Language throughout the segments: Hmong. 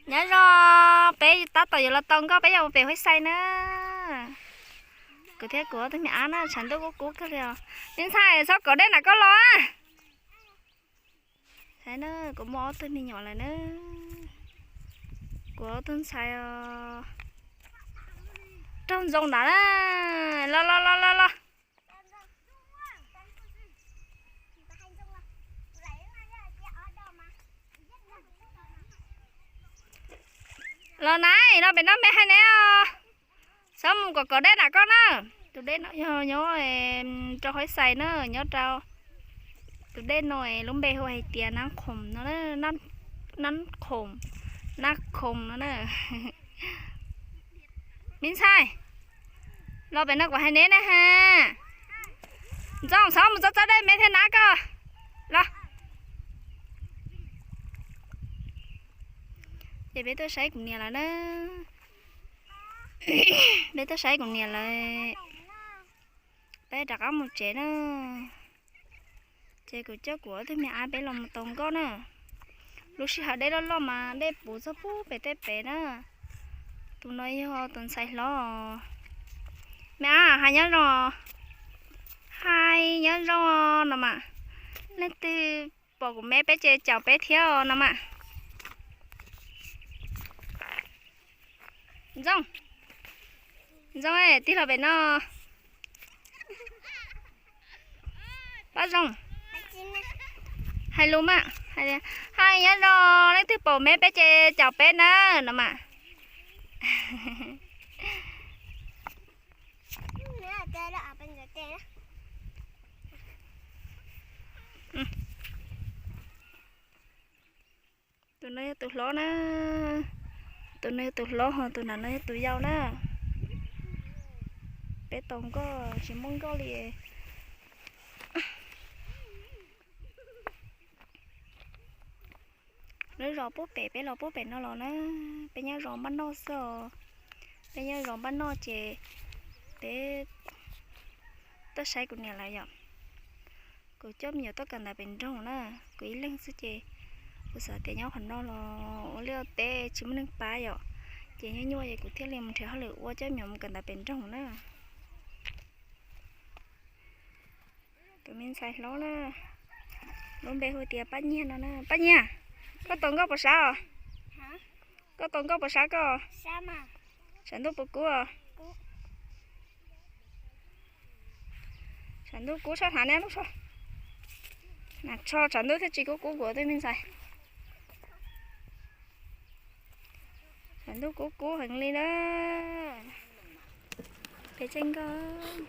Nyob zoo, peb tab tom yuav los tau nkoj peb yuav mus pem Huaib Xais na. Kuv thiab kuv ob tug me ab na, tshav ntuj kub kub kawg li os. Me ntxhais, txhob kov dej nram koj los. Saib na, kuv muaj ob tug me nyuam lawm na. Kuv ob tug ntxhais os. Raug ntxoov ntawd na. Los los los los los. Los nais, los pem no me hais neb os. Txhob mus kom kov dej nram koj na. Tus dej no yog nyob rau Huaib Xais na, nyob rau tus dej no lub npe hu hais tias Nab Khoom no, Nab Khoom, Nab Khoom no na. Me ntxhais, los pem no kuv hais neb na ha. Ntxoov, txhob mus txog txoj dej me thiab nab koj. Los. Ces peb tuaj saib kuv niam lawv na. Peb tuaj saib kuv niam lawv. Peb rov qab mus tsev na. Ces kuv coj kuv ob tug me ab peb los mus tau nkoj na. Lub sij hawm dej loj loj mas dej puv txog pub pem tej pem na. Tus no yog tus ntxhais hlob. Me ab, hais nyob zoo. Hais nyob zoo no mas. Leej twg pom kuv me peb ces caum peb thiab no mas. Ntxoov, Ntxoov, tig los pem no. Pab Zoo, hais lus mas, hais nyob zoo, leej twg pom me peb ces caum peb na no mas. Tus no yog tus hlob na. Tus no yog tus hlob ho tus nram no yog tus yau na. Peb tau nkoj tsis muaj nkoj li. Lub zos pub pem, peb los pub pem no los na. Peb nyob zos npaj noj xwb os. Peb nyob zos npaj noj ces peb tuaj saib kuv niam lawv yom. Kuv coj me nyuam tuaj kawm ntawv pem nroog na. Kuv ib leeg xwb ces kuv xav tias nyob qhov no los ua liaj ua teb tsis muaj neeg pab yom. Ces nyuaj nyuaj ces kuv thiaj li mus nrhiav hauj lwm ua, coj me nyuam mus kawm ntawv pem nroog na. Tus me ntxhais hlob na, lub npe hu tias Paj Nyiag no na. Paj Nyiag, koj tau nkoj puas sab os? Koj tau nkoj puas sab koj? Tshav ntuj puas kub os? Tshav ntuj kub, sab hnav neb lub so. Hnav tsho tshav ntuj thiaj tsis kub kub kuv tus me ntxhais. Tshav ntuj kub kub heev li na. Peb tsev nkoj.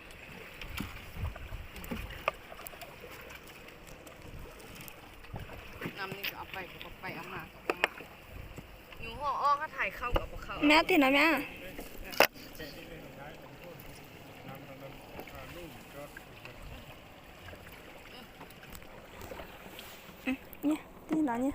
Me ab tig no me ab. Tig no.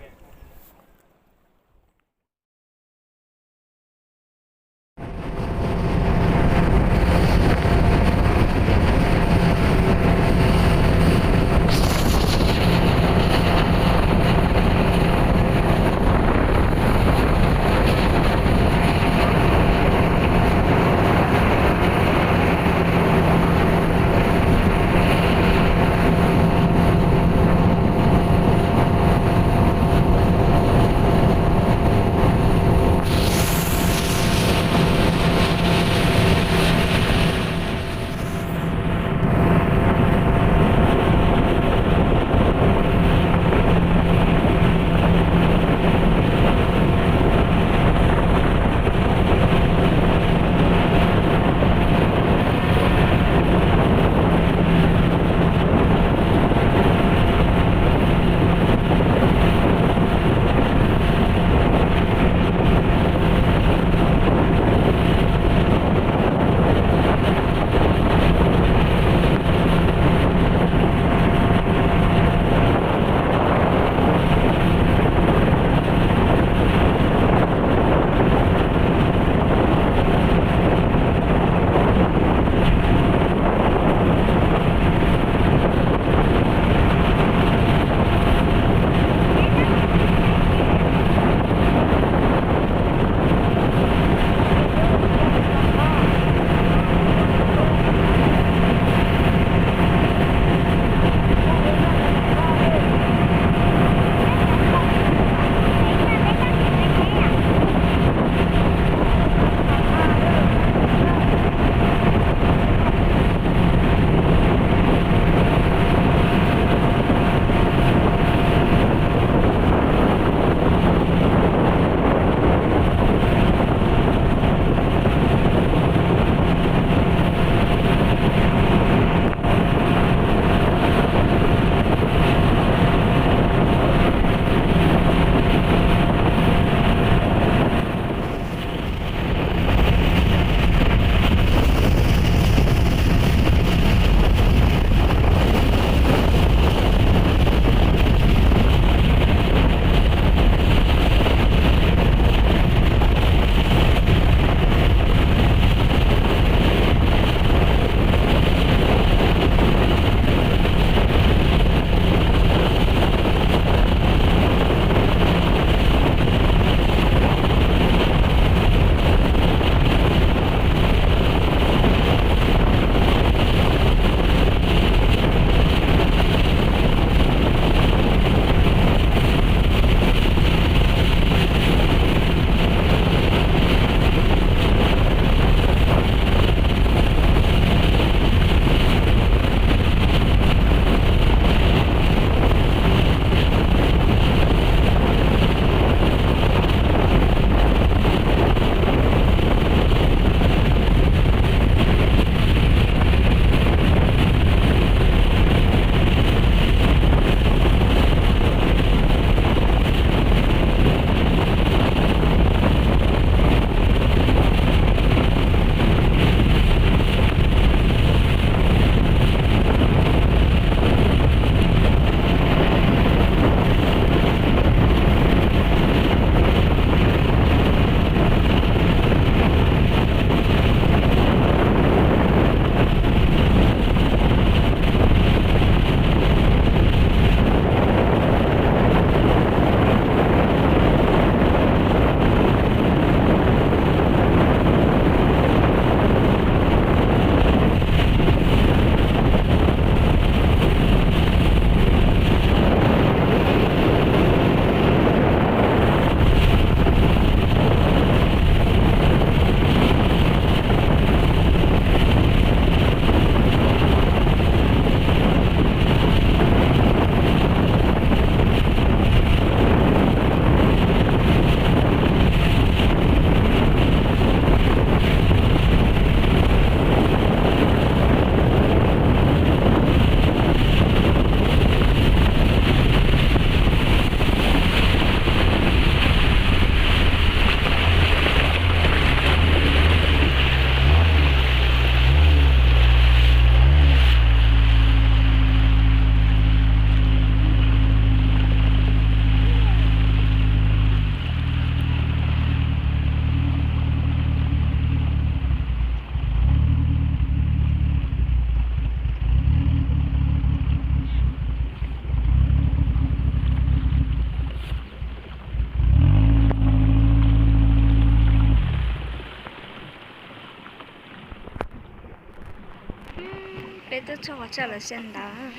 Twb tso qhov tsawg lawm xya ntawd.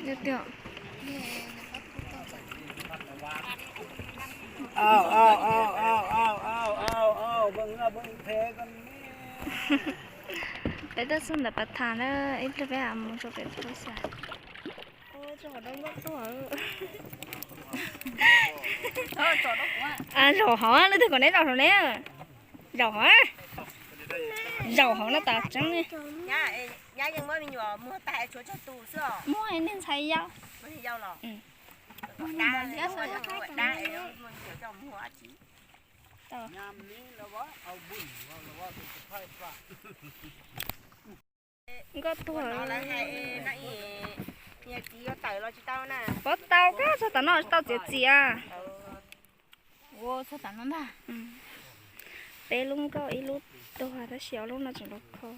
Yog tiag. Peb tuaj txog ntawm Pas Thas na, ib pliag peb mus rau pem Pas Thas. Zaum hauv, leej twg kom neb zaum hauv ne? Zaum hauv, zaum hauv no tas tseeb ne. Muaj niag ntxhais yau. Nkauj tuag. Puas tau koj txog tom no tsis tau txiav txiav? Peb lub nkauj ib lub tuag tab sis ob lub no tseem los kho.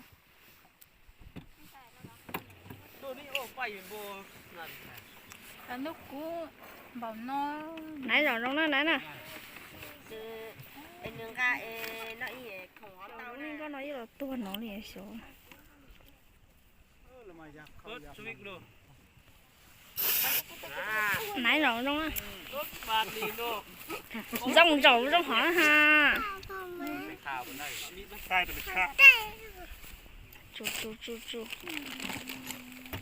Naiv zaum zoo na, naiv na. Nkauj no yeej los tuag no li xyov. Naiv zaum zoo na. Zoo zaum zoo hov ha. Tsu tsu tsu tsu.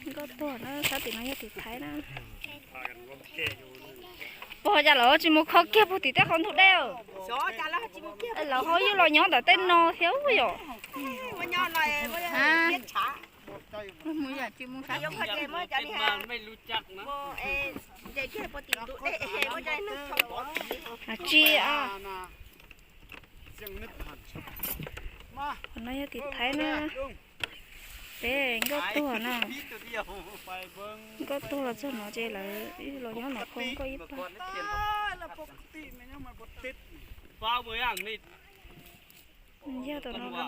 Nkauj tuag na, sab tim no yog tim Thaib na. Puas cas lawv tsis mus kho kiag puag tim tej qhov ntug dej? Lawv ho yuav los nyob ntawm tej no thiab yom. Tsis, qhov no yog tim Thaib na. Peb nkauj tuag na. Nkauj tuag los txog no ces lawv los nyob no kho nkauj ib pab. Yog tam no.